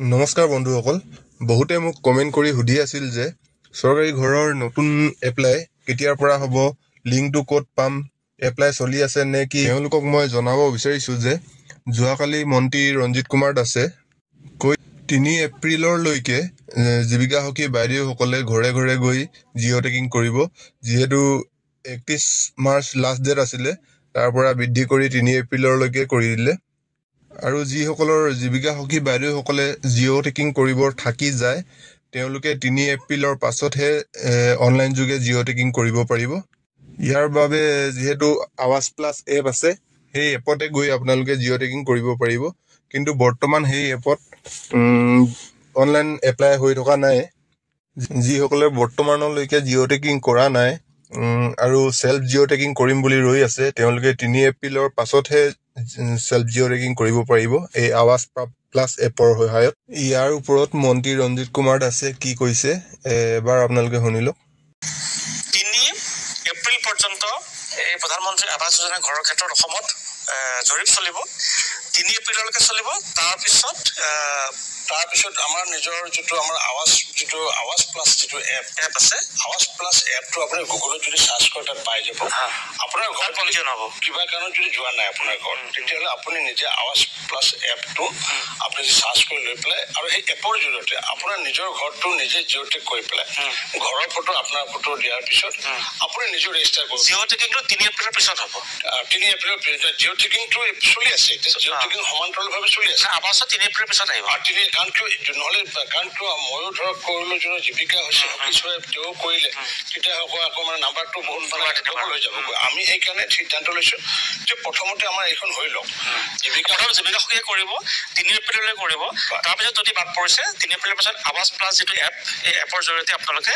নমস্কাৰ বন্ধুসকল, বহুতে মোক কমেণ্ট কৰি সুধি আছিল যে চৰকাৰী ঘৰৰ নতুন এপ্লাই কেতিয়াৰ পৰা হ'ব, লিংকটো ক'ত পাম, এপ্লাই চলি আছে নে কি। তেওঁলোকক মই জনাব বিচাৰিছোঁ যে যোৱাকালি মন্ত্ৰী ৰঞ্জিত কুমাৰ দাসে কৈ 3 এপ্ৰিললৈকে জীৱিকা সখী বাইদেউসকলে ঘৰে ঘৰে গৈ জিঅ' টেগিং কৰিব। যিহেতু 31 মাৰ্চ লাষ্ট ডেট আছিলে, তাৰ পৰা বৃদ্ধি কৰি 3 এপ্ৰিললৈকে কৰি দিলে। আৰু যিসকলৰ জীৱিকা সখী বাইদেউসকলে জিঅ' টেগিং কৰিব থাকি যায়, তেওঁলোকে 3 এপ্ৰিলৰ পাছতহে অনলাইন যোগে জিঅ' টেগিং কৰিব পাৰিব। ইয়াৰ বাবে যিহেতু আৱাস প্লাছ এপ আছে, সেই এপতে গৈ আপোনালোকে জিঅ' টেগিং কৰিব পাৰিব। কিন্তু বৰ্তমান সেই এপত অনলাইন এপ্লাই হৈ থকা নাই। যিসকলে বৰ্তমানলৈকে জিঅ' টেগিং কৰা নাই আৰু চেল্ফ জিঅ' টেগিং কৰিম বুলি ৰৈ আছে, তেওঁলোকে 3 এপ্ৰিলৰ পাছতহে চেল্ফ জিঅ' টেগিং কৰিব পাৰিব এই আৱাস প্লাছ এপৰ সহায়ত। ইয়াৰ ওপৰত মন্ত্ৰী ৰঞ্জিত কুমাৰ দাসে কি কৈছে, এবাৰ আপোনালোকে শুনি লওক। 3 এপ্ৰিল পৰ্যন্ত এই প্ৰধানমন্ত্ৰী আৱাস যোজনা ঘৰৰ ক্ষেত্ৰত অসমত জৰীপ চলিব, 3 এপ্ৰিললৈকে চলিব। তাৰপিছত আমাৰ নিজৰ যিটো আমাৰ আৱাস, যিটো আৱাস প্লাছ যিটো এপ আছে, আৱাস প্লাছ এপটো আপুনি গুগলত যদি চাৰ্চ কৰে তাত পাই যাব। আপোনাৰ ঘৰত পঞ্জীয়ন হ'ব। কিবা কাৰণত যদি যোৱা নাই আপোনাৰ ঘৰত, তেতিয়াহ'লে আপুনি নিজে আৱাস প্লাছ এপটো আপুনি যদি চাৰ্চ কৰি লৈ পেলাই আৰু সেই এপৰ জৰিয়তে আপোনাৰ নিজৰ ঘৰটো নিজে জিঅ' টেগ কৰি পেলাই ঘৰৰ ফটো, আপোনাৰ ফটো দিয়াৰ পিছত আপুনি নিজে ৰেজিষ্টাৰ কৰিব। জিঅ' টেগিংটো 3 এপ্ৰিলৰ পিছত হ'ব। 3 এপ্ৰিলৰ পিছত জিঅ' টেগিংটো চলি আছে, জিঅ' টেগিং সমান্তৰালভাৱে চলি আছে। আৱাসত 3 এপ্ৰিলৰ পিছত আহিব। তিনি, কাৰণ কিয় নহ'লে, কাৰণ কিয় ময়ো ধৰক কৰিলোঁ, যোনে জীৱিকা হৈছে কিছুৱে তেওঁ কৰিলে, তেতিয়া আকৌ আকৌ মানে নাম্বাৰটো বহুত মানে ডবল হৈ যাবগৈ। আমি সেইকাৰণে সিদ্ধান্ত লৈছোঁ যে প্ৰথমতে আমাৰ এইখন হৈ লওক। জীৱিকা জীৱিকা সখীয়ে কৰিব, 3 এপ্ৰিললৈ কৰিব। তাৰপিছত যদি বাদ পৰিছে, 3 এপ্ৰিলৰ পিছত আৱাস প্লাছ যিটো এপ, এই এপৰ জৰিয়তে আপোনালোকে